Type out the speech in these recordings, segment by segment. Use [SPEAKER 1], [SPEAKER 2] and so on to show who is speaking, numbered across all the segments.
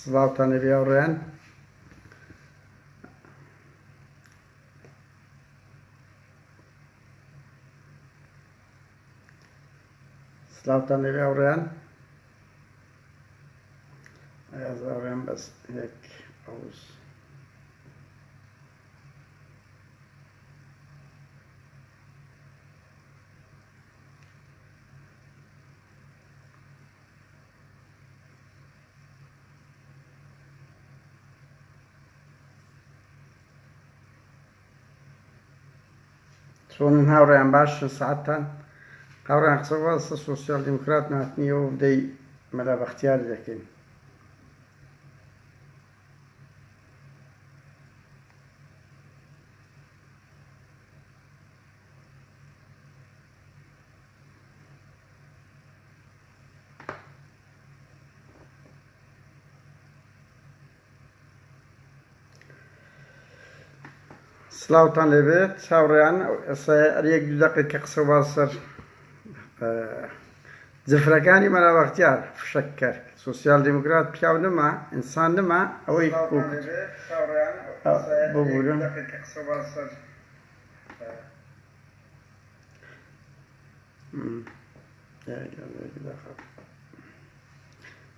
[SPEAKER 1] سڵاوتان لێبێ هاوڕێیان. سڵاوتان لێبێ هاوڕێیان. هاوڕێیان بەس یەک ئەوز. چۆنن هاوڕێیان باشن سەعاتتان هاوڕێیان قسە واسە سۆسیال دیموکرات ناتنیەوە بدەی مەلا بەختیاری دەکەین. سلااوان لێبێت چاوڕیان ئێستا یەک دوو دقی کە قسە باز سەر جفرەکانی مەلا بەختیار فشەککەر سوسیال دیموکرات پیاو نما ئینسان نما ئەوەی ببورن.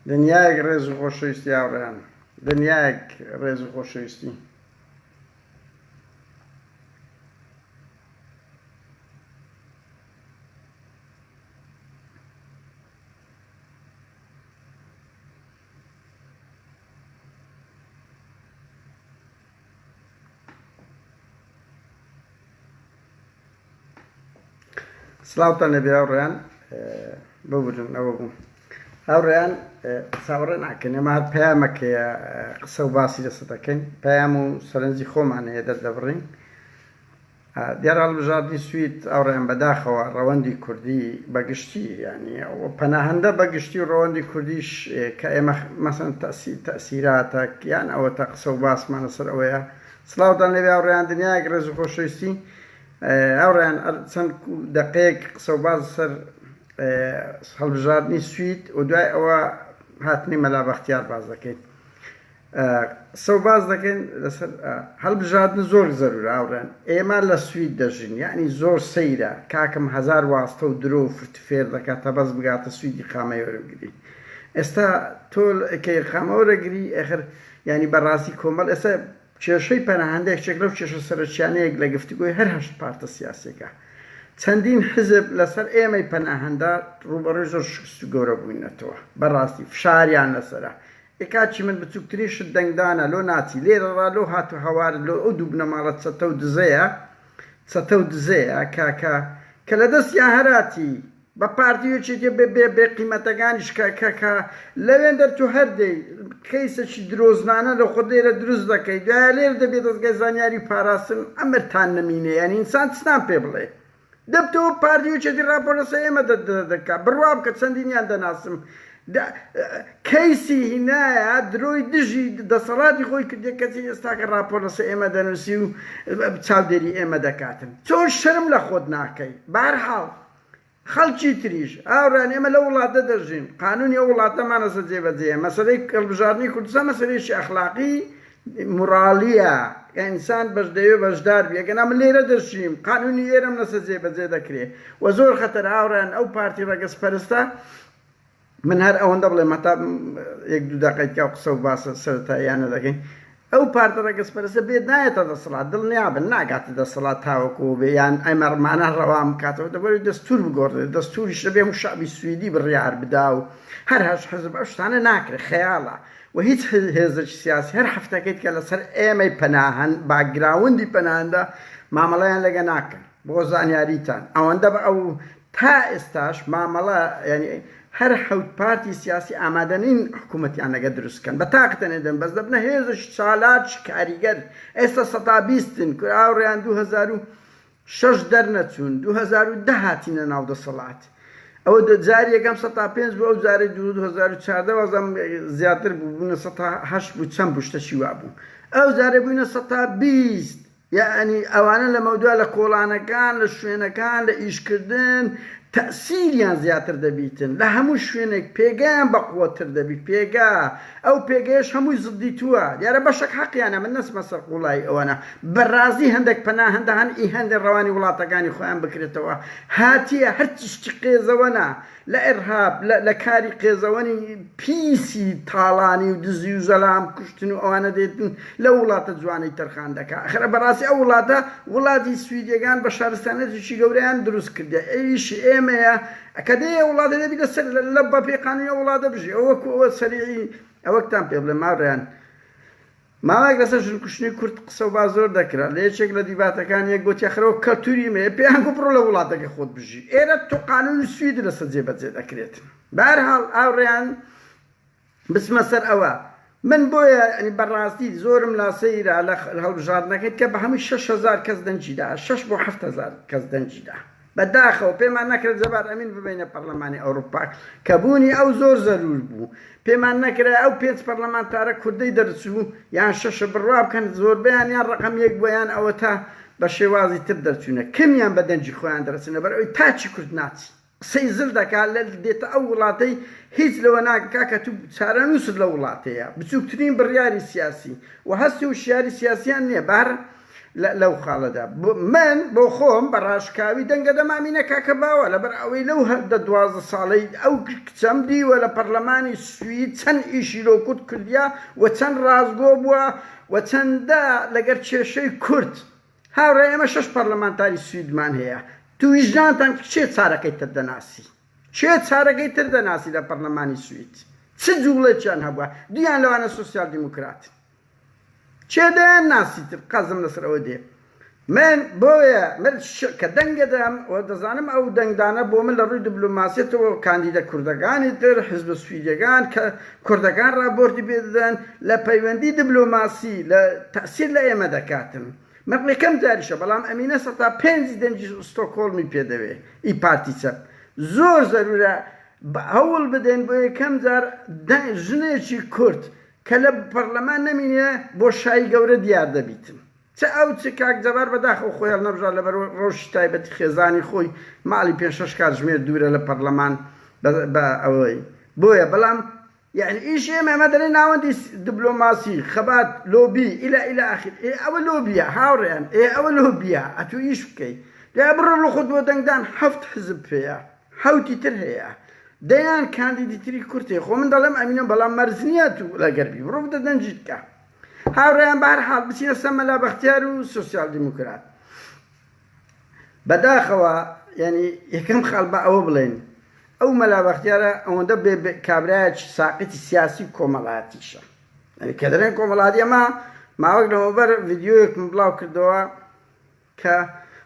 [SPEAKER 1] دنیایەک ڕێز و خۆشەویستی هاوڕێیان دنیایەک ڕێز و خۆشەویستی. سڵاوتان لێبێ هاوڕێیان ببورن ئەوە بوو هاوڕێیان چاوەڕێ ناکەین ئێمە هەر پەیامەکەیە قسە و باسی لەسەر دەکەین پەیام و سەرنجی خۆمان هەیە دەردەبڕین دیارە هەڵبژاردنی سوید هاوڕێیان بەداخەوە ڕەوەندی کوردی بەگشتی یانی پەناهەندە بەگشتی و ڕەوەندی کوردیش کە ئێمە مەسەن تەسیراتە یان ئەوەتە قسە و باسمان لەسەر ئەوەیە سڵاوتان لێبێ هاوڕێیان دنیایەک ڕێز و خۆشەویستی هاوڕێیان چەند دەقەیەک قسە و باس سەر هەڵبژاردنی سوید و دوای ئەوە هاتنی مەلا بەختیار باس دەکەین. قسە و باس دەکەین لەسەر هەڵبژاردن زۆر زەرورە هاوڕێیان ئێمە لە سوید دەژین یەعنی زۆر سەیرە کاکم هەزار واستە و درۆ و فرت و فێر دەکات تا بەس بگاتە سوید ئیقامەی وەربگری ئێستا تۆ کە ئیقامە وەرەگری ئێخر یانی بەڕاستی کۆمەڵ ئێستا کێشەی پەناهەندە یەکێک لەو کێشە سەرەکیانەیەک لە گفتوگۆی هەر هەشت پارتە سیاسیەکە چەندین حزب لەسەر ئێمەی پەناهەندە ڕووبەڕووی زۆر شکست و گەورە بووینەتەوە بەڕاستی فشاریان لەسەرە ئێ کاکی من بچوکترین شت دەنگدانە لۆ ناچی لێرە ڕا لۆ هات و هاوارت لۆ ئەو دوو بنەماڵە چەتە و دزەیە چەتە و دزەیە کە کە کە لە دەستیان هەراتی بە پارتی و یەکێتیە بێ بێ بێ قیمەتەکانیش کە کە کە لەوێندەر تۆ هەر دێی کەیسەکی درۆزنانە لە خۆت لێرە دروست دەکەی دوایە لێرە دەبێ دەزگای زانیاری و پاراستن ئەمرتان نەمینێ یانی ئینسان چتان پێ بڵێ دەبتەوە پارتی و یەکێتی ڕاپۆرت لەسەر ئێمە دەکا بڕوا بکە چەندینیان دەناسم کەیسی هینایە درۆی دژی دەسەڵاتی خۆی کردێ کەچی ئێستاکە ڕاپۆرت لەسەر ئێمە دەنووسی و چاودێری ئێمە دەکاتن چۆن شەرم لە خۆت ناکەی بەهەرحاڵ خەڵکی تریش ئاوران ئێمە لە وڵاتە دەژین قانونی ئەو وڵاتەمان لەسەر جێبەجێیە مەسەلەی هەڵبژاردنی کوردستان مەسەلەیەکی ئەخلاقی موراڵیە کە ئینسان بەش دەیەوێ بەشدار بی ئەگەنا من لێرە دەژیم قانونی ئێرەم لەسەر جێبەجێ دەکرێ و زۆر خەتەرە هاوڕێیان ئەو پارتی ڕەگەز پەرستە من هەر ئەوەندە بڵێم هەتا یەک دوو دەقەی تیا قسە و باسە سەرەتاییانە دەکەین ئەو پارتە ڕەگەزپەرستە بێت نایەتە دەسەڵات دڵنیابن ناگاتە دەسەڵات تاوەکو بێ یان ئەمەرمانە ڕەوان بکاتەوە دەبەری دەستور بگۆڕێت دەستوریش دەبێ هەموو شەعبی سویدی بڕیار بدا و هەر هەش حزب ئەو شتانە ناکرێت خەیاڵە و هیچ هێزێکی سیاسی هەر هەفتەکەی کە لەسەر ئێمەی پەناهەن باکگراوندی پەناهەندە مامەڵەیان لەگە ناکەن بۆ زانیاریتان ئەوەندە بە ئەو تا ئێستاش مامەڵە یانی هەر حەوت پارتی سیاسی ئامادە نین حکوومەتیان لەگە دروست کەن بە تاقتە نەدەن بەس دەبنە هێزێکی چالاک کاریگەر ئێستا سەتا بیستن کورە هاوڕێیان 2006 دەرنەچوون 2010 هاتینە ناو دەسەڵات ئەوە جاری یەکەم سەتا پێنج بوو ئەو جارەی 2014 وازم زیاتر بوو بوونە سەتا هەشت بوو چەند بوو شتەکی وا بوو ئەو جارە بووینە سەتا 20 یەعنی ئەوانە لەمەودوا لە کۆڵانەکان، لە شوێنەکان، لە ئیشکردن، تەئسیریان زیاتر دەبیتن لە هەموو شوێنێک پێگەیان بە قوەتتر دەبی پێگە ئەو پێگەیەش هەمووی زدی تووە دیارە بەشەک حەقیانە من نەچمە سەر قوڵایی ئەوانە بەرازی هەندێک پەناهەندە هەن ئی هەندێک ڕەوانی وڵاتەکانی خۆیان بکرێتەوە هاتیە هەرچی شتی قێزەوەنە لە ئیرهاب لە لە کاری قێزەوەنی پیسی تاڵانی و دزی و زەلام کوشتن و ئەوانە دێتن لەو وڵاتە جوانەی تەرخان دەکا ئەخر بەڕاستی ئەو وڵاتە وڵاتی سویدیەکان بە شارستانیەتێکی گەورەیان دروست کردە ئەویش ئێمەیە کە دێیە وڵاتە دەبی لەسەر لە بە پێی قانونی ئەو وڵاتە بژی ئەوە وەکو ئەوە سەریعی ئەوەکتان پێ بڵێم هاوڕێیان ماوەیەک لەسەر ژن کوشتنی کورد قسە و باس زۆر دەکرا، لە یەکێک لە دیباتەکان یەک گۆتی ئەخر ئەوە کەلتوری ئێمەیە، پێیان گوت بڕۆ لە وڵاتەکەی خۆت بژی، ئێرە تۆ قانونی سوید لەسەر جێبەجێ دەکرێت. بەهەرحاڵ هاوڕێیان بچمە سەر ئەوە، من بۆیە یانی بەڕاستی زۆرم لا سەیرە لە هەڵبژاردنەکەی کە بە هەمووی 6000 کەس دەنگی دا، 6 بۆ 7000 کەس دەنگی دا. بە داخەوە پێمان نەکرا جەبار ئەمین ببەینە پەڕلەمانی ئەوروپا کە بوونی ئەو زۆر زەرور بوو. پێمان نەکرا ئەو پێنج پەڕلەمانتارە کوردەی دەرچوو یان شەشە بڕوا بکەن زۆربەیان یان ڕەقەم یەک بووە یان ئەوەتا بە شێوازی تر دەرچوونە کەمیان بە دەنگی خۆیان دەرەچن لەبەر ئەوەی تاکی کورد ناچی قسەی زل دەکا لە دێتە ئەو وڵاتەی هیچ لەوە ناکا کاکە تو چارەنووست لەو وڵاتەیە بچووکترین بڕیاری سیاسی و هەستی وشیاری سیاسیان نییە بەهەر لەو خاڵەدا من بۆ خۆم بە ڕاشکاوی دەنگە دەم ئامینە کاکە باوە لەبەر ئەوەی لەو هەردە 12 ساڵەی ئەو کچەم دیوە لە پەرلەمانی سوید چەند ئیشی لۆ کورد کردیا و چەند ڕاستگۆ بووە و چەندە لەگەر کێشەی کورد هاوڕێ ئێمە شەش پەرلەمانتاری سویدمان هەیە تو ویژدانتان کێ چارەکەی تر دەناسی کێ چارەکەی تر دەناسی لە پەرلەمانی سوید چ جوڵێکیان هەبووە دویان لەوانە سۆسیال دیموکراتن کێ دەیان ناسی تر قەزم لەسەر ئەوە دێ من بۆیە من کە دەنگەدەم و دەزانم ئەو دەنگدانە بۆ من لە ڕووی دبلۆماسیەتەوە کاندیدە کوردەکانی تر حزبە سویدیەکان کە کوردەکان ڕابۆرتی پێ دەدەن لە پەیوەندی دبلۆماسی لە تەسیر لە ئێمە دەکاتن من یەکەم جاریشە بەڵام ئەمینە سەتا پێنجی دەنگی ستۆکۆڵمی پێ دەوێ ئی پارتی چەپ زۆر زەرورە هەوڵ بدەین بۆ یەکەم جار ژنێکی کورد کە لە پەڕلەمان نەمینێ بۆشایی گەورە دیار دەبیتن چ ئەو چ کاک جەبار بەداخەوە خۆی هەڵنەبژارد لەبەر ڕەوشی تایبەتی خێزانی خۆی ماڵی پێنج شەش کاتژمێر دوورە لە پەڕلەمان بە ئەوەی بۆیە بەڵام یعنی ئیش ئێمە ئەمە دەڵێ ناوەندی دبلۆماسی خەبات لۆبی ئیلا ئیلا ئاخر ئێ ئەوە لۆبیە هاوڕێیان ئێ ئەوە لۆبیە ئەتوو ئیش بکەی دوای بڕۆ لە خۆت بۆ دەنگدان حەفت حزب پێیە حەوتی تر هەیە دەیان کاندیدی تری کورد هەیە خۆ من دەڵێم ئەمینە بەڵام مەرج نییە تو لەگەر بی بڕۆ بدە دەنگی بکە هاوڕێیان بە هەر حاڵ بچینە سەر مەلا بەختیار و سۆسیال دیموکرات بەداخەوە یعنی یەکەم خاڵ بە ئەوە بڵێن ئەو مەلا بەختیارە ئەوەندە بێ کابرایەکی ساقیتی سیاسی و کۆمەڵاتیشە یعنی کە دەڵێن کۆمەڵاتی ئەمە ماوەک لەمەوبەر ڤیدیۆیەکم بڵاو کردەوە کە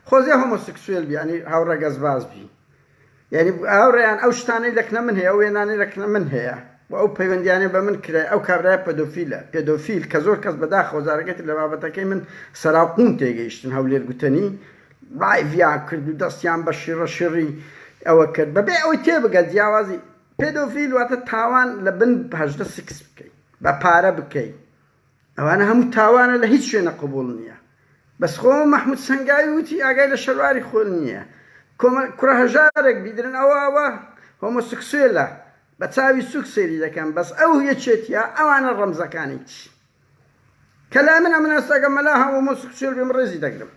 [SPEAKER 1] خۆزێ هۆمۆسکسوێل بی یانی هاوڕەگەزباز بی یانی هاوڕێیان ئەو شتانەی لەکنە من هەیە ئەو وێنانەی لەکنە من هەیە و ئەو پەیوەندیانەی بە من کرای ئەو کابرایە پەدۆفیلە پێدۆفیل کە زۆر کەس بەداخەوە جارەکەی تر لە بابەتەکەی من سەراوقوون تێگەیشتن هەولێر گوتەنی لایڤیان کرد و دەستیان بە شیڕە شیڕی ئەوە کرد بەبێ ئەوەی تێبگەن جیاوازی پێدۆفیل واتە تاوان لە بن 18 سکس بکەی بە پارە بکەی ئەوانە هەموو تاوانە لە هیچ شوێنە قبوڵ نییە بەس خۆ مەحمود سەنگاوی وتی ئاگای لە شەلواری خۆل نییە کۆمە کوڕە هەژارێک بیدرن ئەوە ئەوە هۆمۆسکسوێلە بە چاوی سوک سەیری دەکەن بەس ئەو یەکێتیە ئەوانە ڕەمزەکانی چی کە لای من ئەمن ئێستاکە مەلا هۆمۆسکسوێل بێم ڕێزی دەگرم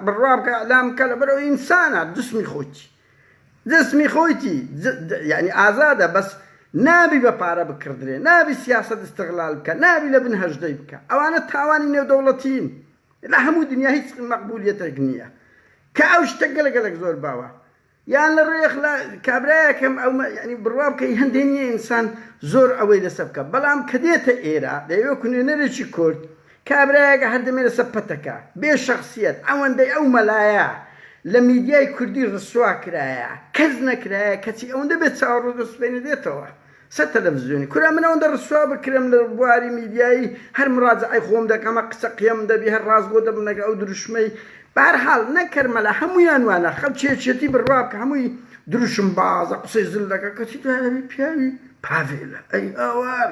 [SPEAKER 1] بڕوا بکە ئەلام کە لەبەر ئەو ئینسانە جسمی خۆیتی جسمی خۆیتی یعنی ئازادە بەس نابی بە پارە بکڕدرێ نابی سیاسەت استغلال بکە نابی لە بن هەژدەی بکە ئەوانە تاوانی نێودەوڵەتین لە هەموو دنیا هیچ مەقبولیەتێک نییە کە ئەو شتە گەلە گەلەک زۆر باوە یان لە ڕێخ لە کابرایەکەم ئەو ینی بڕوا بکەی هەندێ نییە ئینسان زۆر ئەوەی لەسەر بکە بەڵام کە دێتە ئێرە دەیەوێ نوێنەرێکی کورد کابرایەکە هەر دەمێ لەسەر پەتەکە بێ شەخسیەت ئەوەندەی ئەو مەلایە لە میدیای کوردی ڕسوا کرایە کەس نەکرایە کەچی ئەوەندە بێ چاوەڕۆ دە سبەینێ دێتەوە سەر تەلەفزیۆنی کورە من ئەوەندە ڕسوا بکرێم لە بواری میدیایی هەر مڕاجەعەی خۆم دەکەم هەر قسە قیەم دەبی هەر ڕاستگۆ دەبم لەگەڵ ئەو دروشمەی بەهەرحاڵ نەکەر مەلا هەموویان وانە خەڵکی یەکێتی بڕوا بکە هەمووی دروشم بازە قسەی زل دەکا کەچی دوای ئەبی پیاوی پاڤێلە ئەی هاوار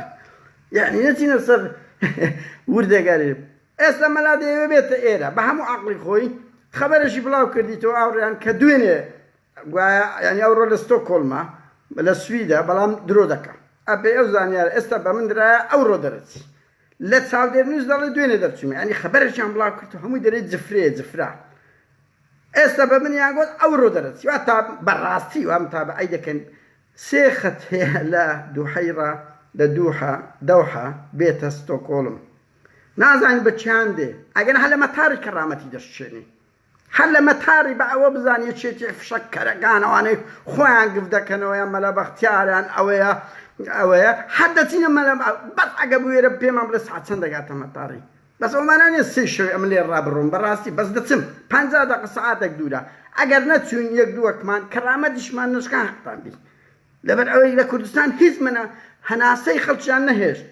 [SPEAKER 1] یەعنی نەچینە سەر وردەگەری ئێستا مەلا دەیەوێ بێتە ئێرە بە هەموو عەقڵی خۆی خەبەرێکی بڵاو کردیتەوە ئاوڕیان کە دوێنێ. گوایە یانی ئەوڕۆ لە ستۆکۆڵمە لە سویدە بەڵام درۆ دەکا ئەپێ ئەو زانیارە ئێستا بە من درایە ئەوڕۆ دەرەچی لە چاودێر نیوز دەڵێ دوێنێ دەرچوومە یانی خەبەرێکیان بڵاو کردو هەمووی دەرێ جفرەیە جفرە ئێستا بە منیان گوت ئەوڕۆ دەرەچی وا تا بەڕاستی وا متابعەی دەکەن سێ خەت هەیە لە دوحەیڕا لە دوحە دەوحە بێتە ستۆکۆڵم نازانین بە چیان دێ ئەگەر هەر لە مەتاری کەڕامەتی دەشچێنی هەر لە مەتاری بە ئەوە بزان یەکێتی فشەک کەرەکان ئەوانەی خۆیان گف دەکەنەوە یان مەلا بەختیاریان ئەوەیە ئەوەیە هەر دەچینە مەلا بەس ئەگە بوێرە پێمان بڵێ ساعت چەند دەگاتە مەتاری بەس ئەو مانا نیە سێ شەوێ ئەمن لێ ڕابڕۆم بەڕاستی بەس دەچم 50 دەقە سەعاتێک دوورە ئەگەر نەچوین یەک دووەکمان کەرامەتیشمان نەشکان حەقتان بی لەبەر ئەوەی لە کوردستان هیچ منە هەناسەی خەڵکیان نەهێشت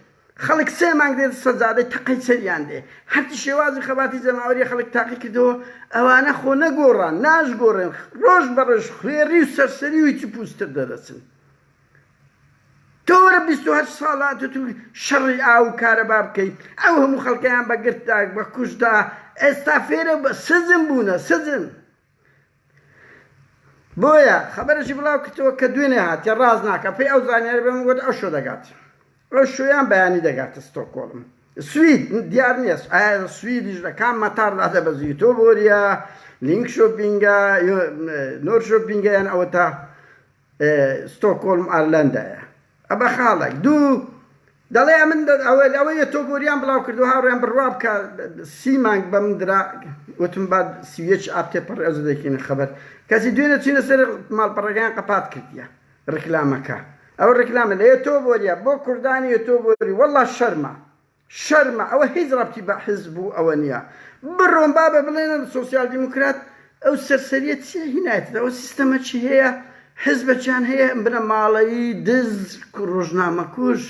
[SPEAKER 1] خەڵک سێ مانگ دێتە سەر جادەی تەقەی سەریان دێ هەرچی شێوازی خەباتی جەماوەری خەڵک تاقی کردەوە ئەوانە خۆ نەگۆڕان ناشگۆڕێن ڕۆژ بە ڕۆژ خوێڕی و سەرسەری و هیچ پوستر دەرەچن تۆ وەرە 28 ساڵە تۆ تو شەڕی ئاو و کارەبا بکەیت ئەو هەموو خەڵکەیان بە گرتدا بە کوشتدا ئێستا فێرە بە سجن بوونە سجن بۆیە خەبەرێکی بڵاو کردەوە کە دوێنێ هاتیە ڕاست ناکە پێی ئەو زانیاری بە من گوت ئەو شۆ دەگات ئەو شۆیان بەیانی دەگاتە ستۆکۆڵم سوید دیار نییە ئایا سویدیش لە کام مەتاردا دەبەزی تۆ بۆریە لینک شۆپینگە نۆر شۆپینگە یان ئەوە تا ستۆکۆڵم ئارلەندایە ئەبە خاڵێک دوو دەڵێ ئەمن ئەوە ئەوەیە تۆ بۆریان بڵاو کردو هاوڕێیان بڕوا بکە سی مانگ بە من درا وتم با 31 ئاب تێپەڕێ ئەو دەکەینە خەبەر کەسی دوێنێ چینە سەر ماڵپەڕەکەیان قەپات کردیە ڕیکلامەکە ئەو ڕیکلامە لە تۆ بۆریە بۆ کوردانی تۆ بۆری والله شەرمە شەرمە ئەوە هیچ ڕەبتی بە حزب و ئەوە نیە بڕۆن بابە بڵێنە سۆسیال دیموکرات ئەو سەرسەریە چیە هینایتە ئەو سیستەمە چی هەیە حزبەکیان هەیە بنەماڵەیی دز ڕۆژنامەکوژ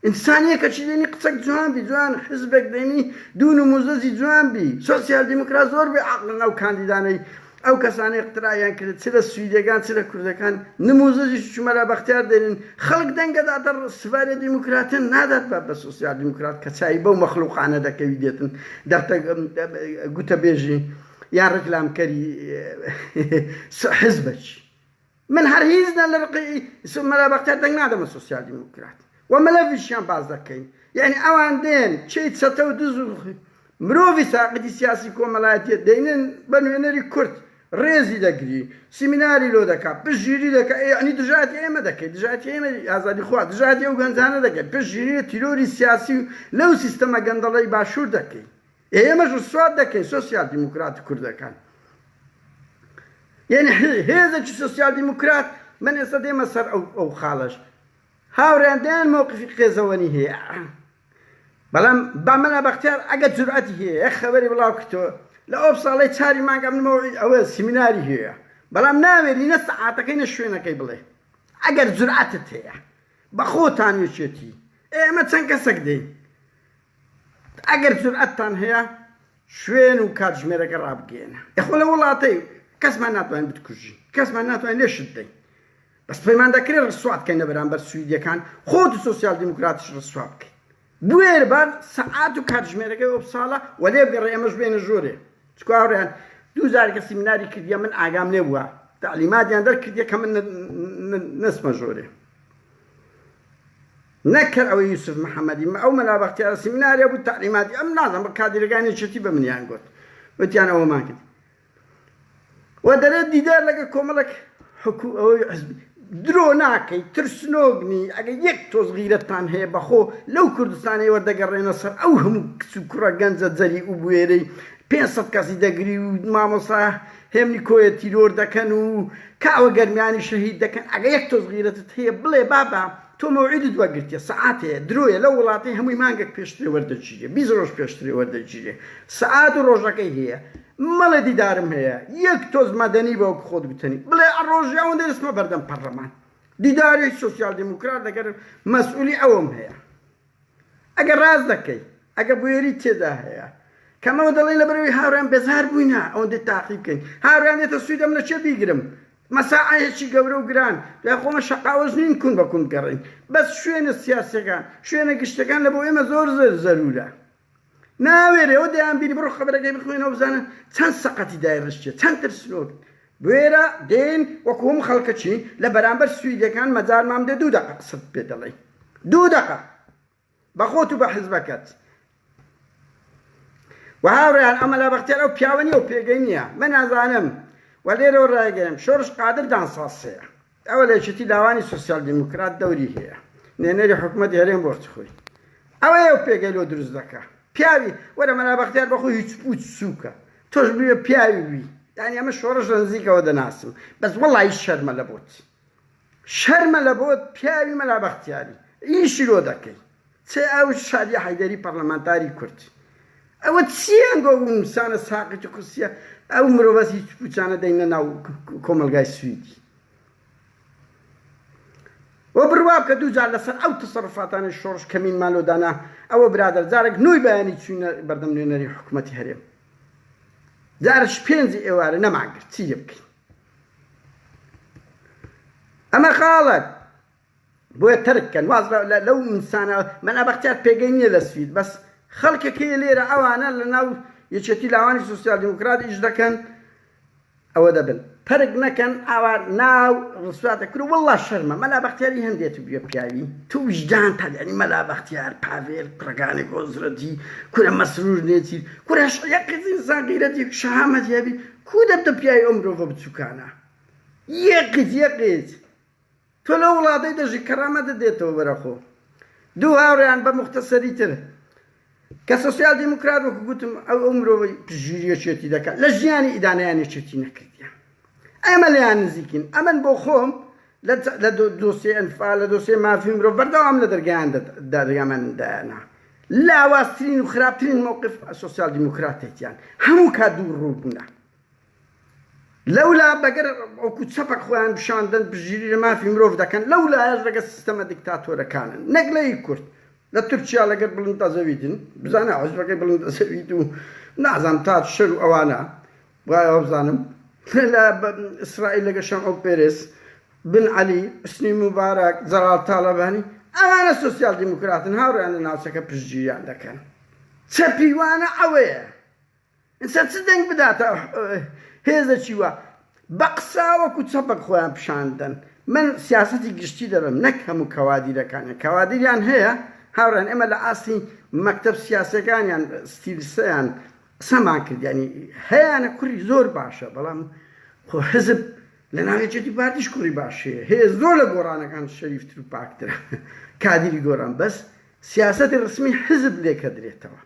[SPEAKER 1] ئینسانیە کەچی دێنی قسەک جوان بی جوان حزبێک دێنی دوو نموزەجی جوان بی سۆسیال دیموکرات زۆر بێ عەقڵن ئەو کاندیدانەی ئەو کەسانەی اقتراعیان کرد چ لە سویدیەکان چ لە کوردەکان نموزەجی چومەلا بەختیار دێنن خەڵک دەنگەداتە سڤاریە دیموکراتن نادات بە بە سۆسیال دیموکرات کە چاوی بەو مەخلوقانە دەکەوی دێتن دەرتە گوتە بێژی یان ڕیکلامکەری حزبەکی من هەر هیچ نە لە ڕقی مەلا بەختیار دەنگ نادەمە سۆسیال دیموکرات و مەلەفیشیان باس دەکەین یعنی ئەوان دێن چێ چەتە و دز و مرۆڤی ساقیتی سیاسی کۆمەڵایەتیە دەینن بە نوێنەری کورد ڕێزی دەگری سیمیناری لۆ دەکا پشتگیری دەکا یعنی دژایەتی ئێمە دەکەی دژایەتی ئێمە ئازادی خوا دژایەتی ئەو گەنجانە دەکەی پشتگیری تیرۆری سیاسی و لەو سیستەمە گەندەڵەی باشوور دەکەی ئێمەش ڕسوات دەکەین سۆسیال دیموکرات کوردەکان یعنی هێزێکی سۆسیال دیموکرات من ئێستا دێمە سەر ئەو ئەو خاڵەش هاوڕێیان دەیان مەوقفی قێزەوەنی هەیە بەڵام با مەلا بەختیار ئەگەر جورئەتی هەیە یەک خەبەری بڵاو کردەوە لە ئەو ساڵەی چاری مانگ ئەمن مەوعید ئەوە سیمیناری هەیە بەڵام ناوێری نە سەعاتەکەی نە شوێنەکەی بڵێ ئەگەر جورئەتت هەیە بە خۆتان یەکێتی ئێمە چەند کەسێک دێین ئەگەر جورئەتتان هەیە شوێن و کاتژمێرەکە ڕابگەیەنە یاخۆ لە وڵاتەی کەسمان ناتوانین بتکوژین کەسمان ناتوانین لێشت بدەین بەس پەیمان دەکرێت ڕسوات بکەین لە بەرامبەر سویدیەکان خۆت و سۆسیال دیموکراتیش ڕسوا بکەین بوێر بار سەعات و کاتژمێرەکەی ئۆپساڵە و لێ بگەڕێ ئێمەش بێنە ژۆرێ چکو هاوڕێیان دوو جار کە سیمیناری کردیە من ئاگام لێ بووە تەعلیماتیان دەرکردیە کە من نەچمە ژۆرێ نەک هەر ئەوەی یوسف محەمەدی ئەو مەلا بەختیارە سیمینارێ بوو تەعلیماتی ئەم نازانم بە کادیرەکانی یەکێتی بە منیان گوت وتیان ئەوەمان کرد و دەرێت دیدار لەگە کۆمەڵک حکو ئەوەی حزبی درۆ ناکەی ترسنۆک نی ئەگە یەک تۆز غیرەتتان هەیە بەخۆ لەو کوردستانەی وەردەگەڕێنە سەر ئەو هەموو کچ و کوڕە گەنجە جەری و بوێرەی 500 کەسی دەگری و مامۆستا هێمنی کۆیە تیرۆر دەکەن و کاوە گەرمیانی شەهید دەکەن ئەگە یەک تۆز غیرەتت هەیە بڵێ بابا تۆ مەوعیدت وەرگرتیە سەعات هەیە درۆیە لەو وڵاتەی هەمووی مانگێک پێشترێ وەردەگیرێ 20 ڕۆژ پێشترێ وەردەگیرێ سەعات و ڕۆژەکەی هەیە مەڵێ دیدارم هەیە یەک تۆز مەدەنی بە وەک خۆت گوتەنی بڵێ ڕۆژی ئەوەندەی دەچمە بەردەم پەڕلەمان دیداری سۆسیال دیموکرات لەگەر مەسئولی ئەوەم هەیە ئەگەر ڕاست دەکەی ئەگە بوێری تێدا هەیە کەمەوە دەڵێن لەبەرەوەی هاوڕێیان بێزار بووینە ئەوەندەی تاقی بکەین هاوڕێیان دێتە سویدەم لە چێ بیگرم مەساعەیەکی گەورە و گران دوای خۆمە شەقاوەش نین کون بە کون بگەڕێین بەس شوێنە سیاسیەکان شوێنە گشتەکان لە بۆ ئێمە زۆر زۆر زەرورە ناوێرێ ئەوە دەیان بینی بڕۆ خەبەرەکەی بخوێنەوە بزانە چەند سەقەتی دایڕشتیە چەند ترسنۆک. بوێرە دێن وەکو هەموو خەڵکەچی لە بەرامبەر سویدەکان مەجالمان بدە دوو دەقە قسەت پێ دەڵێین دوو دەقە بە خۆت و بە حزبەکەت و هاوڕێیان ئەو مەلا بەختیار ئەو پیاوە نییە و پێگەی نییە من ئەزانم و لێرەوە ڕایگەیەنم شۆڕش قادر دانساسەیە ئەوە لە یەکێتی لاوانی سۆسیال دیموکرات دەوری هەیە نوێنەری حکومەتی هەرێم بۆ خۆی ئەوەیە و پێگەی لۆ دروست دەکا پیاوی وەرە مەلا بەختیار بەخۆی هیچ پوچ سوکە تۆش بووە پیاوی وی یانی ئەمە شۆڕش لە نزیکەوە دەناسم بەس وەڵی شەرمە لە بۆت شەرمە لە بۆت پیاوی مەلا بەختیاری ئیشی لۆ دەکەی چ ئەو شادی حەیدەری پەڕلەمانتاری کورد ئەوە چیە ئەنگۆ نوسانە ساقیت و قسیە ئەو مرۆڤە هیچ پوچانە دەینە ناو کۆمەڵگای سویدی و بڕوا بکە دوو جار لەسەر ئەو تەسەروفاتانەی شۆڕش کەمینمان لۆ دانا ئەوە برادەر جارێک نۆی بەیانی چوینە بەردەم نوێنەری حکومەتی هەرێم جارش پێنجی ئێوارە نەمانگرت چی لێ بکەین ئەمە خاڵک بۆیە تەرک کەن واز لەو ئینسانە مەلا بەختیار پێگەی نییە لە سوید بەس خەڵکەکەی لێرە ئەوانە لە ناو یەکێتی لاوانی سوسیال دیموکرات ئیش دەکەن ئەوە دەبن تەرک نەکەن ئاوا ناو ڕسوا دەکرد والله شەرمە مەلا بەختیاری هەندێت بووە پیاوی تو ویژدان تا یعنی مەلا بەختیار پاڤێل کوڕەکانی کۆزرەتی کورە مەسرور نێچیر کورە یەک ئینسان غیرەتی شەهامەتی هەبی کو دەبتە پیاوی ئەو مرۆڤە بچووکانە یەکیت یەکیت تۆ لەو وڵاتەی دەژی کەرامەتت دێتەوە بەرەخۆ. دوو هاوڕێیان بە موختەسەری تر کە سۆسیال دیموکرات وەکو گوتم ئەو ئەو مرۆڤەی پشتگیری یەکێتی دەکات لە ژیانی ئیدانەیان یەکێتی نەکردیە ئێمە لێیان نزیکین ئەمن بۆ خۆم لە دۆسیەی ئەنفال لە دۆسیەی مافی مرۆڤ بەردەوام لە دەرگایان دەرگامان دایانە لاوازترین و خراپترین مەوقف سۆسیال دیموکراتێتیان هەموو کات دوو ڕوو بوونە لەولا بەگەر وەکو چەپەک خۆیان پیشان دەن پشتگیری لە مافی مرۆڤ دەکەن لەولایەش لەگەر سیستەمە دیکتاتۆرەکانن نەک لە ئی کورد لە تورکیا لەگەر بڵند ئەزەویدن بزانە حزبەکەی بڵند ئەزەوید و نازانم تا شەر و ئەوانە وایە بزانم لە ئیسرائیل لەگە شەمعۆ پێرێس بن عەلی حوسنی موبارەک جەلال تاڵەبانی ئەوانە سۆسیال دیموکراتن هاوڕێیان لە ناوچەکە پشتگیریان دەکەن چەپیوانە ئەوەیە ئینسان چ دەنگ بداتە هێزەکی وا بە قسە وەکو چەپەک خۆیان پیشان دەن من سیاسەتی گشتی دەڵێم نەک هەموو کەوادیرەکانیان کەوادیریان هەیە هاوڕێن ئێمە لە ئاستی مەکتەب سیاسەکانیان ستیلسەیان قسەمان کرد ینی هەیانە کوڕی زۆر باشە بەڵام خۆ حزب لە ناو یەکێتی پارتیش کوڕی باش هەیە هەیە زۆر لە گۆڕانەکان شەریفتر و پاکترە کادیری گۆڕان بەس سیاسەتی ڕسمی حزب لێکەدرێتەوە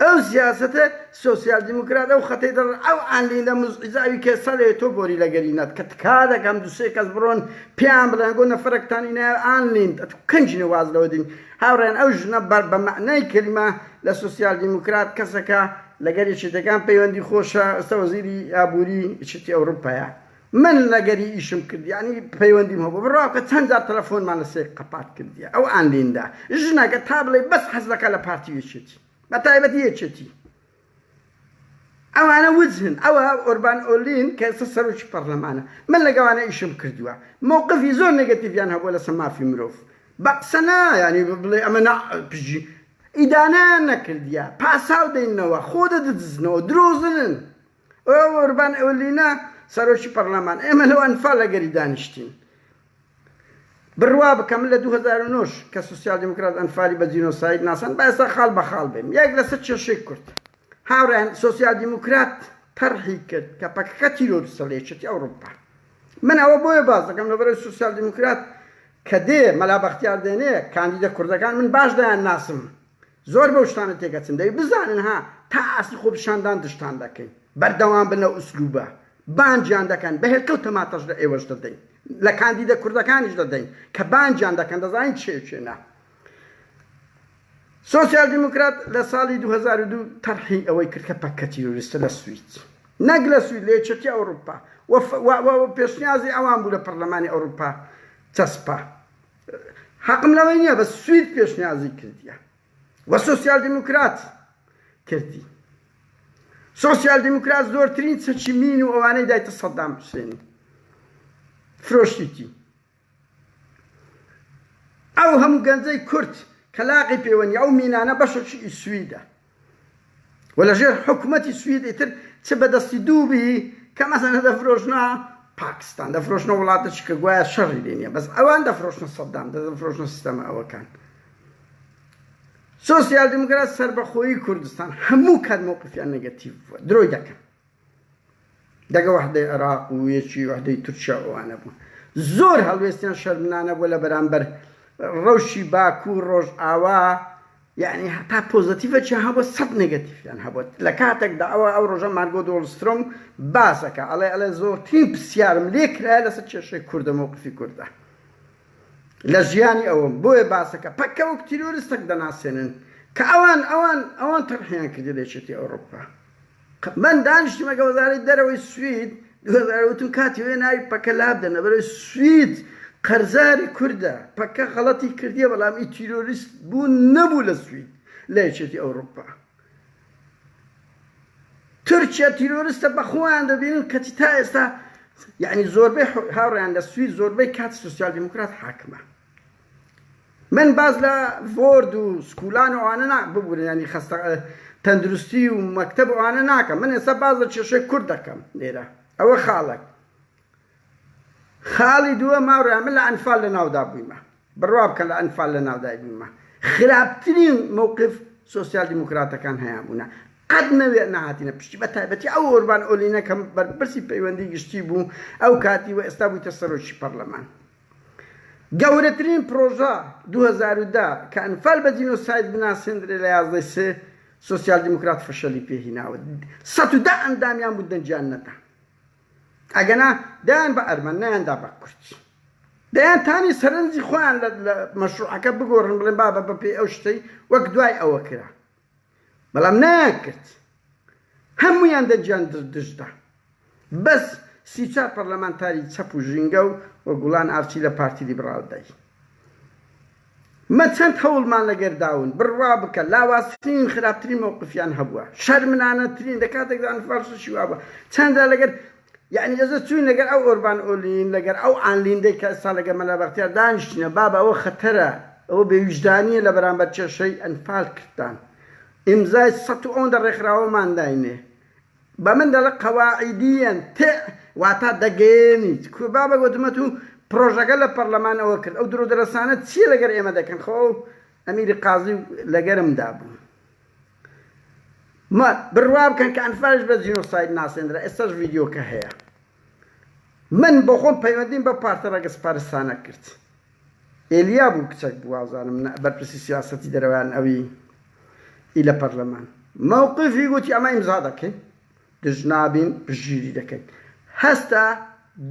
[SPEAKER 1] ئەو سیاسەتە سۆسیال دیموکرات ئەو خەتەی دەڕ ئەو ئانلیندە مزعیجاوی کە سەلێ تۆ بۆری لەگەری نەت کە تکا دەکەم دوو سێ کەس بڕۆن پێیان بڵێن گۆ نەفەرەکتانی نایە ئانلیند ئەتو کەنجینە واز لەوە دین هاوڕێیان ئەو ژنە بەر بە مەعنای کەلیمە لە سۆسیال دیموکرات کەسەکە لەگەر یەکێتیەکان پەیوەندی خۆشە ئێستا وەزیری ئابووری یەکێتی ئەوروپایە من لەگەری ئیشم کرد یانی پەیوەندیم هەبوو بڕوا بکە چەند جار تەلەفۆنمان لە سێ قەپات کردیە ئەو ئانلیندا ژنەکە تا بڵێ بەس حەز دەکا لە پارتی و یەکێتی بە تایبەتی یەکێتی ئەوانە وجهن ئەوە ئۆربان ئۆلین کە ئێستا سەرۆکی پەرلەمانە من لەگەوانە ئیشم کردووە مەوقفی زۆر نێگەتیڤیان هەبووە لەسەر مافی مرۆڤ بە قسە نا یانی بڵێ ئەمە نا پژی ئیدانەیان نەکردیە پاساو دەینەوە خۆ دەدزنەوە درۆزنن ئۆربان ئۆلینا سەرۆکی پەرلەمان، ئێمە لەو ئەنفال لەگەری دانیشتین. بڕوا بکە من لە 2009 کە سوسیال دیموکرات ئەنفالی بە جینۆساید ناساند با ئێستا خاڵ بە خاڵ بێم یەک لەسەر کێشەی کورد هاوڕێیان سۆسیال دیموکرات تەرحی کرد کە پەکەکە تیرۆریستە لە یەکێتی ئەوروپا من ئەوە بۆیە باس دەکەم لەبەرەوەی سوسیال دیموکرات کە دێ مەلا بەختیار دێنێ کاندیدە کوردەکان من باش دەیان ناسم زۆر بەو شتانە تێکەچن دەبی بزانن ها تا ئاستی خۆپیشاندان دژتان دەکەین بەردەوام بن لەو ئوسلوبە بانگیان دەکەن بە هێلکە و تەماتەش لە ئێوەش دەدەین لە کاندیدە کوردەکانیش دەدەین کە بانگیان دەکەن دەزانین چێ و چێ نا سۆسیال دیموکرات لە ساڵی 2002 تەرحی ئەوەی کرد کە پەککە تیرۆریستە لە سوید نەک لە سوید لە یەکێتی ئەوروپا و پێشنیازی ئەوان بوو لە پەرلەمانی ئەوروپا چەسپا حەقم لەوەی نییە بەس سوید پێشنیازی کردیە و سۆسیال دیموکرات کردی سۆسیال دیموکرات زۆرترین چەکی مین و ئەوانەی دایتە سەدام حوسێنی فرۆشتیتی ئەو هەموو گەنجەی کورد کە لاقی پێوەنی ئەو مینانە بەشێکی سویدە و لەژێر حکومەتی سوید ئیتر چ بەدەستی دوو بی کە مەسەلەن دەفرۆشنە پاکستان دەفرۆشنە وڵاتەکی کە گوایە شەڕی لێ نییە بەس ئەوان دەفرۆشنە سەدام دەفرۆشنە سیستەمە ئەوەکان. سۆسیال دیموکرات سەربەخۆیی کوردستان هەموو کات مەوقفیان نێگەتیڤ بووە درۆی دەکەن دەگە وەحدەی عێراق و یەکی وەحدەی تورکیا و ئەوانە بوون زۆر هەڵوێستیان شەرمنانە بووە لە بەرامبەر ڕەوشی باکوور ڕۆژئاوا یعنی هەتا پۆزەتیڤەکیان هەبووە سەد نێگەتیفیان هەبووە لە کاتێکدا ئەوە ئەو ڕۆژە مارگۆ دۆڵسترۆم باسەکە ئەڵێ ئەڵێ زۆرترین پرسیارم لێ کرایە لەسەر کێشەی کوردە مەوقفی کوردە لە ژیانی ئەوەم بۆیە باسەکە پەککە وەک تیرۆرستەک دەناسێنن کە ئەوان ئەوان ئەوان تەرحیان کردی لە یەکێتی ئەوڕۆپا من دانیشتمە گە وەزارەی دەرەوەی سوید 2000 وتم کاتی وێ ناوی پەکە لابدەن لەبەرەوەی سوید قەرزاری کوردە پەکە غەڵەتی کردیە بەڵام ئی تیرۆریست بوون نەبوو لە سوید لە یەکێتی ئەوڕۆپا تورکیا تیرۆرستە بەخۆیان دەبینن کەچی تا ئێستا یعنی زۆربەی هاوڕیان لە سوید زۆربەی کات سوسیال دیموکرات حاکمە من باز لە vård و skolan و ئەوانە نا ببورن ینی خەستە تەندروستی و مەکتەب و ئەوانە ناکەم من ئێستا باز لە کێشەی کورد دەکەم لێرە ئەوە خاڵێک خاڵی دووەم هاوڕێیان من لە ئەنفال لە ناودا بوویمە بڕوا بکەن لە ئەنفال لە ناودای بوویمە خراپترین مەوقف سۆسیال دیموکراتەکان هەیان بوونە قەت نەوێ نەهاتینە پشتی بە تایبەتی ئەو ئۆربان ئۆلینە کە بەرپرسی پەیوەندی گشتی بوو ئەو کاتی و ئێستا بوویتە سەرۆکی پەرلەمان گەورەترین پرۆژە 2010 کە ئەنفال بە جینۆساید بناسێندرێ لە 11 سێ سۆسیال دیموکرات فەشەلی پێهیناوە 110 ئەندامیان بوو دەنگیان نەدا ئەگەنا دایان بە ئەرمەن نەیان دا بە کورد. دەیان تانی سەرنجی خۆیان لە مەشروعەکە بگۆڕن بڵێن بابە بەپێی ئەو شتەی وەک دوای ئەوە کرا. بەڵام نەیان کرد. هەموویان دەنگیان دژدا. بەس 34 پەرلەمانتاری چەپ و ژینگە و و گوڵان ئارچی لە پارتی لیبڕال دای. مە چەند هەوڵمان لەگەر داون بڕوا بکە لاوازترین خراپترین مەوقفیان هەبووە شەرمنانەترین لە کاتێکدا ئەنفال شتێکی وابووە چەند جار لەگەر یعنی ئێستا چوین لەگەر ئەو ئۆربان ئۆلین لەگەر ئەو ئانلیندەی کە ئێستا لەگەر مەلا بەختیار دانیشتینە بابە ئەوە خەتەرە ئەوە بێویژدانیە لە بەرامبەر کێشەی ئەنفال کردتان ئیمزای سەد و ئەوەندە ڕێکخراوەمان داینێ بە من دەڵێ قەواعیدیەن تئ واتا دەگەیەنیت کو بابە گۆتمە تو پرۆژەکە لە پەرلەمان ئەوە کرد ئەو درۆ دەرەسانە چیە لەگەر ئێمە دەکەن خۆ ئەو ئەمیری قازی لەگەرم دابوو مە بڕوا بکەن کە ئەنفالش بە جینۆساید ناسێندرا ئێستاش ڤیدیۆکە هەیە من بۆ خۆم پەیوەندیم بە پارتە ڕەگەزپەرستانە کرد ئێلیا بوو کچەک بوو وازانم بەرپرسی سیاسەتی دەرەوەیان ئەوی ئی لە پەرلەمان مەوقفی گوتی ئەمە ئیمزا دەکەین دژ نابین پشتگیری دەکەین هەستا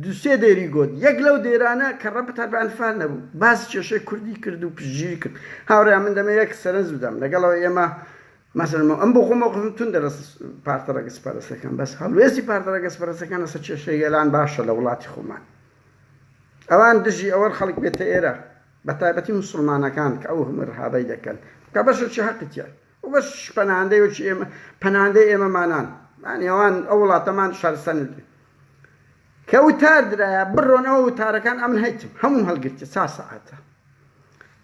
[SPEAKER 1] دوسێ دێری گوت یەک لەو دێرانە کە ڕەبت هەر بە ئەنفال نەبوو باس کێشەی کوردی کرد و پشتگیری کرد هاوڕێیان من دەمەوێت یەک سەرنج بدەم لەگەڵەوە ئێمە مەسەلەن ئەم بۆ خۆم مەوقفم توندە لە پارتە ڕەگەزپەرستەکان بەس هەڵوێستی پارتە ڕەگەزپەرستەکان لەسەر کێشەی گەلان باشە لە وڵاتی خۆمان ئەوان دژی ئەوەن خەڵک بێتە ئێرە بە تایبەتی موسڵمانەکان کە ئەو هەموو ئیرهابەی دەکەن کە بەشێکی هەقی تیان و بەش پەناهەندەی وەکی ئێمە پەناهەندەی ئێمەمانان یانی ئەوان ئەو وڵاتەمان شارستانی کە وتار درایە بڕۆنەوە وتارەکان ئەمن هەیتم هەموو هەڵگرتە چا سەعاتە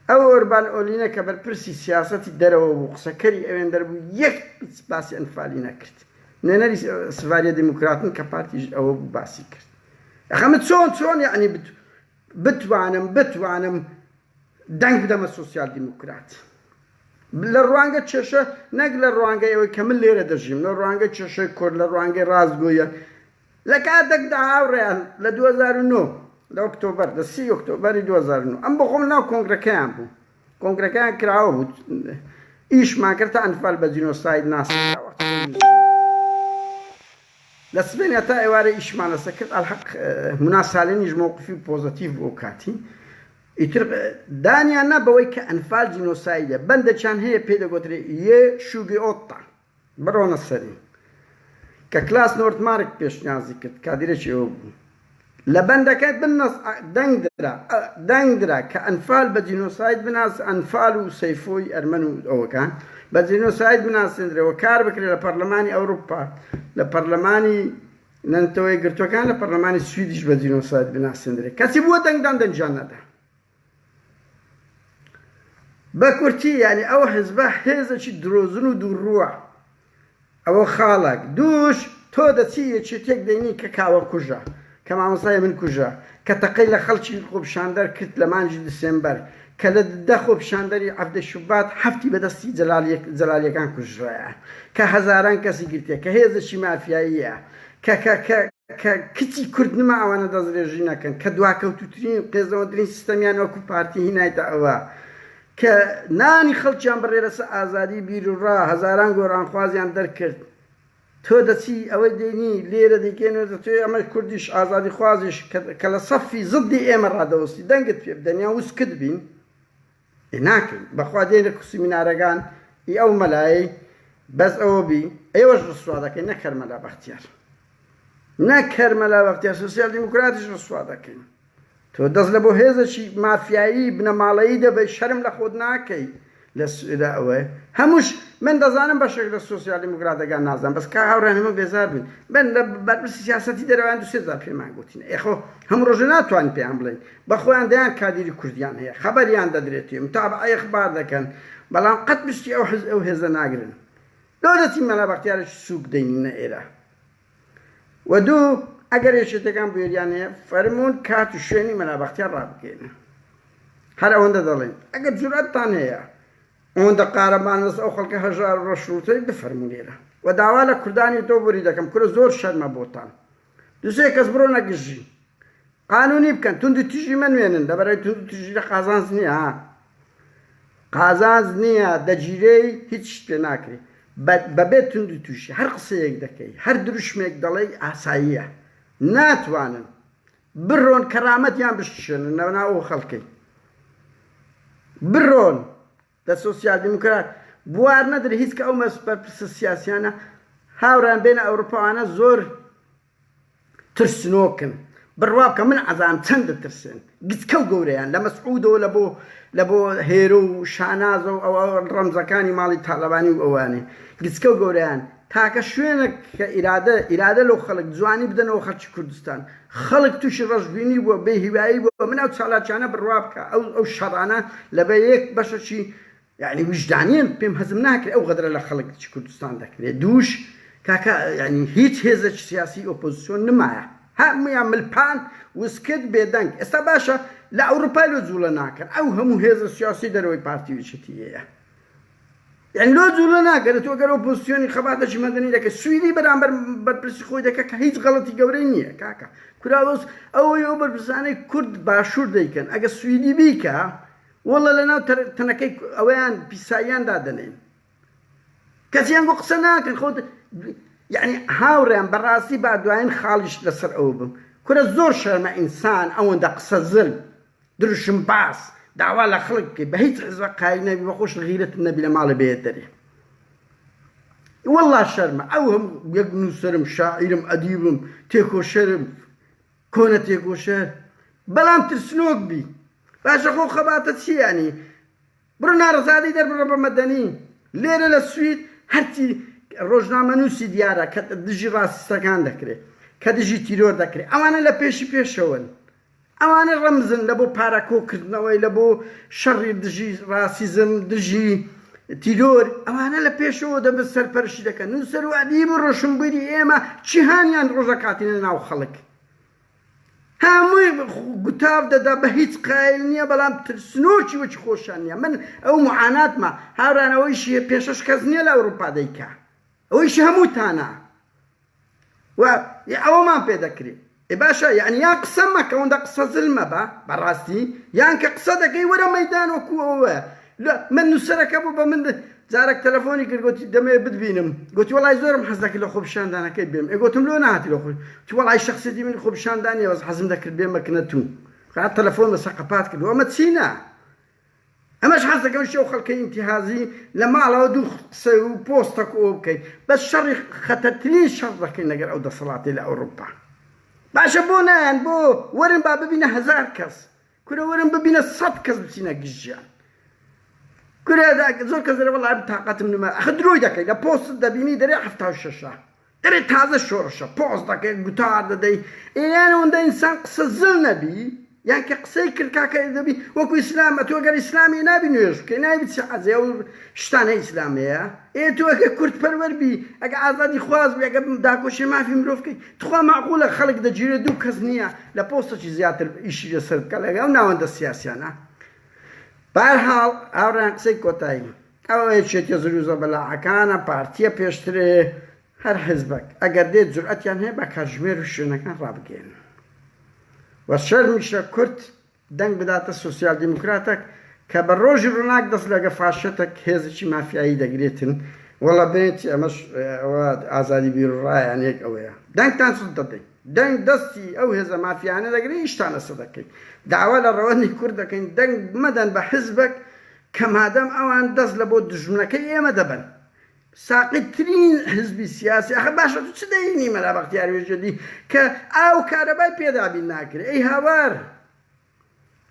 [SPEAKER 1] ئەو ئۆربان ئۆلینە کە بەرپرسی سیاسەتی دەرەوە بوو قسەکەری ئەوێن دەربوو یەک باسی ئەنفالی نەکرد نوێنەری سڤاریە دیموکراتن کە پارتیش ئەوە بوو باسی کرد ئەخە من چۆن چۆن یعنی بتوانم بتوانم دەنگ بدەمە سۆسیال دیموکرات لە ڕوانگە کێشە نەک لە ڕوانگەی ئەوەی کە من لێرە دەژیم لە ڕوانگە کێشەی کورد لە ڕوانگەی ڕاستگۆیە لە کاتێکدا هاوڕێیان لە 2009 لە ئۆکتۆبەر لە سی ئۆکتۆبەری 2009 ئەم بۆ خۆم ناو کۆنگرەکەیان بوو کۆنگرەکەیان کراوە بوو ئیشمان کرد تا ئەنفال بە جینۆساید ناسرا لە سبەینێ تا ئێوارێ ئیشمان لەسەر کرد ئەلحەق مونا سالینیش مەوقفی پۆزەتیڤ بوو ئەو کاتی ئیتر دانیان نا بەوەی کە ئەنفال جینۆسایدە بەندێکیان هەیە پێی دەگۆترێ یێ شوگی ئۆتتا بڕۆنە سەری کە کلاس نۆردمارک پێشنیازی کرد کادیرێکی ئەوە بوو لە بەندەکە بنەس دەنگ درا دەنگ درا کە ئەنفال بە جینۆساید بناس ئەنفال و سەیفۆی ئەرمەن و ئەوەکان بە جینۆساید بناسێندرێ و کار بکرێ لە پەرلەمانی ئەوروپا لە پەرلەمانی نەتەوە یەکگرتووەکان لە پەرلەمانی سویدیش بە جینۆساید بناسێندرێ کەچی بووە دەنگدان دەنگیان نەدا بە کورتی یانی ئەو حزبە هێزێکی درۆزن و دووڕووە ئەوە خاڵێک دووش. تۆ دەچی یەکێتیەک دەینی کە کاوە کوژە، کە مامۆستای من کوژە، کە تەقەی لە خەڵکی خۆپیشاندەر کرد لە مانگی دسێمبەر، کە لە دە خۆپیشاندەری 17 شوبات حەفتی بە دەستی جەلالیەکان کوژرایە، کە هەزاران کەسی گرتیە، کە هێزێکی مافیاییە، کە کە کە کە کچی کورد نما ئەوانە دەستدرێژی نەکەن، کە دواکەوتووترین قێزەوەنترین سیستەمیان وەکو پارتی هینایتە ئەوە، کە نانی خەڵکیان بڕێ لەسەر ئازادی بیروڕا، هەزاران گۆڕانخوازیان دەرکرد. تۆ دەچی ئەوەی دێنی لێرە دەیکەینەوە دەتەوێ ئەمە کوردیش ئازادیخوازیش کە لە سەفی زدی ئێمە ڕادەوەستی دەنگت پێ بدەن یان وسکت بین ئێ ناکەین بەخوا دێنە سیمینارەکان ئی ئەو مەلایەی بەس ئەوە بی ئێوەش ڕسوا دەکەین نەک هەر مەلا بەختیار نەک هەر مەلا بەختیار سۆسیال دیموکراتیش ڕسوا دەکەین تۆ دەست لە بۆ هێزەکی مافیایی بنەماڵەیی دەبەی شەرم لە خۆت ناکەی لە لە ئەوەی هەمووش من دەزانم بەشێک لە سۆسیال دیموکراتەکان نازان بەس کا هاوڕێیان هەموو بێزار بووین من لە بەرپرسی سیاسەتی دەرەوەیان دوو سێ جار پێمان گوتین ئێخۆ هەموو ڕۆژێ ناتوانین پێیان بڵێین بە خۆیان دەیان کادیری کوردیان هەیە خەبەریان دەدرێتێ متابعەی ئەخبار دەکەن بەڵام قەت پشتی ئەو حز ئەو هێزە ناگرن لۆ دەچین مەلا بەختیارێکی سووک دەینینە ئێرە وە دوو، ئەگەر یەکێتیەکان بوێریان هەیە فەرموون کات و شوێنی مەلا بەختیار ڕابگەیەنن. هەر ئەوەندە دەڵێین. ئەگەر جورئەتتان هەیە ئەوەندە قارەمان لەسەر ئەو خەڵکە هەژار و ڕەش ڕووتەی بفەرموون لێرە. وە داوا لە کوردانی تۆبوری دەکەم کورە زۆر شەرمە بۆتان. دوو سێ کەس بڕۆنە گژی. قانونی بکەن توندوتیژی مەنوێنن لەبەرئەوەی توندوتیژی لە قازانج نییە ها قازانج نییە دەگیرێی هیچ شت پێ ناکرێ بەبێ توندوتیژی هەر قسەیەک دەکەی هەر دروشمێک دەڵێی ئاساییە ناتوانن بڕۆن کەرامەتیان بشکێنن لە ناو ئەو خەڵکەی بڕۆن لە سۆسیال دیموکرات بوار نەدرێ هیچ کە ئەو بەرپرسە سیاسیانە هاوڕێیان بێنە ئەوروپاوانە زۆر ترسنۆکن بڕوا بکە من ئەزانم چەند دەترسێن گچکە و گەورەیان لە مەسعودەوە لە بۆ لە بۆ هێرۆ و شانازە و ئەوە ڕەمزەکانی ماڵی تاڵەبانی و ئەوانێ گچکە و گەورەیان تاکە شوێنە کە ئیرادە ئیرادە لەو خەڵک جوانی بدەنەوە خەڵکی کوردستان خەڵک تووشی ڕەشبینی بووە بێ هیوایی بووە من ئەو چالاکیانە بڕوا بکە ئەو ئەو شەڕانە لە بە یەک بەشەکی یەعنی ویژدانیەن پێم هەزم ناکرێ ئەو غەدرە لە خەڵک چ کوردستان دەکرێ دووش کاکە یەعنی هیچ هێزێکی سیاسی ئۆپۆزیسیۆن نمایە هەموویان ملپان وسکت بێدەنگ ئێستا باشە لە ئەوروپای لۆ جوڵە ناکەن ئەو هەموو هێزە سیاسی دەرەوەی پارتی و یەکێتی هەیە یعنی لۆ جوڵە ناکەن تۆ گەر ئۆپۆزیسیۆنی خەباتێکی مەدەنی دەکەی سویدی بەرامبەر بەرپرسی خۆی دەکە کە هیچ غەڵەتی گەورەی نییە کاکە کوراوەس ئەوەی ئەو بەرپرسانەی کورد باشوور دەیکەن ئەگە سویدی بیکە وەڵا لەناو تەنەکەی ئەوەیان پیساییان دادەنێن کەسیان گۆ قسە ناکەن خۆ یعنی هاوڕێیان بەڕاستی با دوایین خاڵیش لەسەر ئەوە بم کورە زۆر شەرمە ئینسان ئەوەندە قسە زل دروشم باس داوا لە خەڵک بکەی بە هیچ حزبە قایل نەبی بە خۆش غیرەت نەبی لە ماڵێ بێت دەرێ والله شەرمە ئەو هەم یەک نووسەرم شاعیرم ئەدیبم تێکۆشەرم کۆنە تێکۆشەر بەڵام ترسنۆک بی باشە خۆ خەباتە چی یانی بڕۆ ناڕەزادەی دەربڕە بە مەدەنی لێرە لە سوید هەرچی ڕۆژنامەنووسی دیارە کە دژی ڕاستەکان دەکرێت کە دژی تیرۆر دەکرێت ئەوانە لە پێشی پێشەوەن ئەوانە ڕەمزن لە بۆ پارە کۆکردنەوەی لە بۆ شەڕی دژی ڕاسیزم دژی تیرۆر ئەوانە لە پێشەوە دەبن سەرپەرشتی دەکەن نووسەر و ئەدیب و ڕۆشنبیری ئێمە چیهانیان ڕۆژە کاتینە ناو خەڵک هەمووی گوتاف دەدا بە هیچ قایل نییە بەڵام ترسنۆکی وەکی خۆشیان نییە من ئەو معاناتمە هاوران ئەوەیشی پێشەش کەس نییە لە ئەوروپا دەیکا ئەوەیشی هەمووتانە و ئەوەمان پێ دەکرێ ئێ باشە یعنی یان قسە مەکە ئەوەندە قسە زل مەبە بەڕاستی یان کە قسە دەکەی وەرە مەیدان وەکو ئەوە من نووسەرەکە بوو بە من جارێک تەلەفۆنی کرد گوتی دەمەوێ بتبینم گوتی وەڵای زۆرم حەز دەکرد لە خۆپیشاندانەکەی بێم ئێ گوتم لۆ نەهاتی لە خۆ گوتی وەڵای شەخسیەتی من خۆپیشاندان نییە بەس حەزم دەکرد بێمە کنە تو خات تەلەفۆن بەسەر قەپات کرد ئەمە چینە ئەمەش حەز دەکەم شەو خەڵکە ئینتیهازی لە ماڵەوە دوو قسە و پۆستەک ئەوە بکەین بەس شەڕی خەتەرترین شەڕ دەکەین لەگەر ئەو دەسەڵاتی لە ئەوروپا باشە بۆ نایەن بۆ وەرن با ببینە هەزار کەس کورە وەرن ببینە سەد کەس بچینە گژیان کورە زۆر کەس دەرێ وەڵا تاقەتم نما ئەخە درۆی دەکەی لە پۆست دەبینی دەرێ 76ە دەرێ تازە شۆڕشە پۆست دەکەی گوتار دەدەی ئێیان ئەوەندە ئینسان قسە زل نەبی. یان کە قسەی کرد کاکە دەبی وەکو ئیسلام ئەتۆ گەر ئیسلامی نابی نوێژ بکەی نابی بچی حەجێ ئەو شتانە ئیسلام هەیە ئێ تۆ ئەگەر کورد پەروەر بی ئەگە ئازادی خواز بی ئەگە داکۆشی مافی مرۆڤ بکەی تخوا مەعقولە خەڵک دەگیرێ دوو کەس نییە لە پۆستەکی زیاتر ئیشی لەسەر بکە لەگەڵ ئەو ناوەندە سیاسیانە بەهەرحاڵ هاوڕێیان قسەی کۆتایی ئەوە یەکێتیە زروزە بەلاعەکانە پارتیە پێشترێ هەر حزبەک ئەگەر دێت جورئەتیان هەیە با کاتژمێر و شوێنەکان ڕابگەیەنن و شەرمیشە کورد دەنگ بداتە سۆسیال دیموکراتەک کە بە ڕۆژی ڕووناک دەست لەگە فاشەتەک هێزێکی مافیایی دەگرێتن وەڵا بێت ئەمەش ئەوە ئازادی بیروڕایان یەک ئەوەیە دەنگتان سوود دەدەین دەنگ دەستی ئەو هێزە مافیانە دەگرین ئیشتان لەسەر دەکەین داوا لە ڕەوەندی کورد دەکەین دەنگ مەدەن بە حزبەک کە مادەم ئەوان دەست لە بۆ دوژمنەکەی ئێمە دەبەن ساقیت ترین حزبی سیاسی ئەخە باشە تو چ دەینی مەلا بەختیار وێژەدی کە ئاو کارەبای پێدابین ناکرێ ئەی هاوار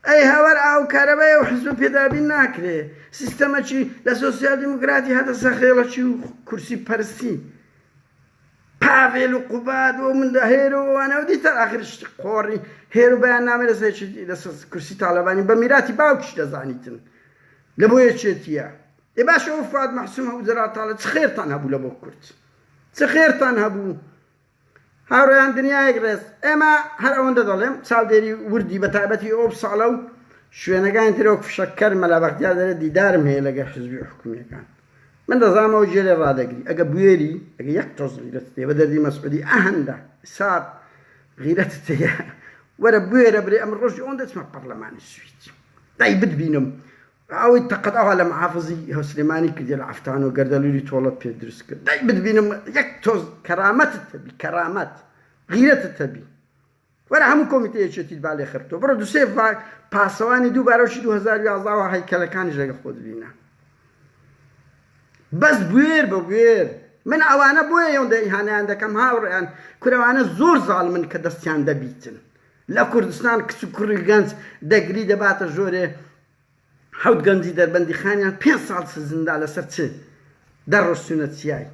[SPEAKER 1] ئەی هاوار ئاو کارەبای ئەو حزب پێدابین ناکرێ سیستەمەکی لە سۆسیال دیموکراتی هاتە سەخێڵەکی و کورسی پەرستی پاڤێل و قوباد و من هێرۆ وانە و دیتە ئاخر شتی قۆڕی هێرو بەیان نامە لەسەر لەسەر کورسی تاالبانی بە میراتی باوکیش دەزانیتن لە بۆ یەکێتیە ئێ باشە ئەو فواد مەحسوم هەبوو جەلال تاڵە چ خێرتان هەبوو لە بۆ کورد چ خێرتان هەبوو هاوڕێیان دنیایەک ڕێز ئێمە هەر ئەوەندە دەڵێم چاودێری وردی بە تایبەتی ئەو ساڵە و شوێنەکانی تر وەک فشەکەر مەلا بەختیار دەرێ دیدارم هەیە لەگەر حزبی حکومیەکان من دەزانم ئەو جێرێ ڕادەگری ئەگە بوێری ئەگە یەک تۆز غیرەتت هەیە بە دەردی مەسعودی ئەهەندە حساب غیرەتت هەیە وەرە بوێرە برێ ئەم ڕۆژی ئەوەندە چمە پەرلەمانی سوید دای بتبینم ئەوەی تەقەت ئەوا لە محافزی سلێمانی کردی لە عەفتان و گەردەلولی تۆڵەت پێ دروست کرد دای بتبینم یەک تۆز کەرامەتت هەبی کەرامەت غیرەتت هەبی وەرە هەموو کۆمیتە یەکێتیت با لێ خەرتۆ بڕۆ دوسێ پاسەوانی دوو بارەشی 2011 وە هەیکەلەکانیش لەگە خۆت بینە بەس بوێر بە بوێر من ئەوانە بۆیە یۆندە ئیهانەیان دەکەم هاوڕێیان کورەوانە زۆر زاڵمن کە دەستیان دەبیتن لە کوردستان کچ و کوڕی گەنج دەگری دەباتە ژۆرێ حەوت گەنجی دەربەندیخانیان پێنج ساڵ سزندا لەسەر چ دە ڕۆژ چوونە چیای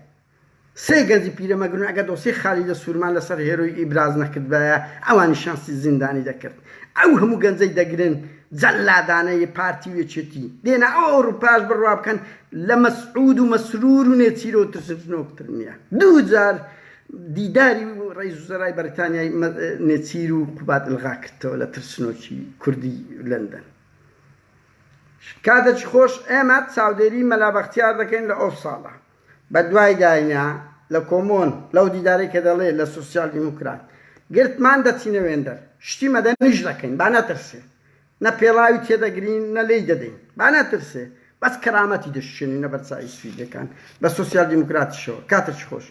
[SPEAKER 1] سێ گەنجی پیرەمەگرون ئەگەر دۆسیەی خالیدە سوورمان لەسەر هێرۆی ئیبراز نەکردبایە ئەوانی شانسی زیندانی دەکرد ئەو هەموو گەنجەی دەگرن جەلادانەی پارتی و یەکێتی دێنە ئەو ئەوروپاش بڕوا بکەن لە مەسعود و مەسرور و نێچیرەوە ترسنۆکتر نییە دوو جار دیداری ڕئیس وزەرای بەریتانیای نێچیر و قوباد ئلغا کردەوە لە ترسنۆکی کوردی لەندەن. کاتێکی خۆش ئێمە چاودێری مەلا بەختیار دەکەین لە ئۆپساڵا بە دوای داینا لە کۆمۆن لەو دیدارەی کە دەڵێ لە سوسیال دیموکرات گرتمان دەچینە وێندەر شتی مەدەنیش دەکەین با نەترسێ نە پێڵاوی تێدەگرین نە لێی دەدەین با نەترسێ بەس کەرامەتی دەشکێنین لەبەر چاوی سویدەکان بە سوسیال دیموکراتیشەوە کاتێکی خۆش.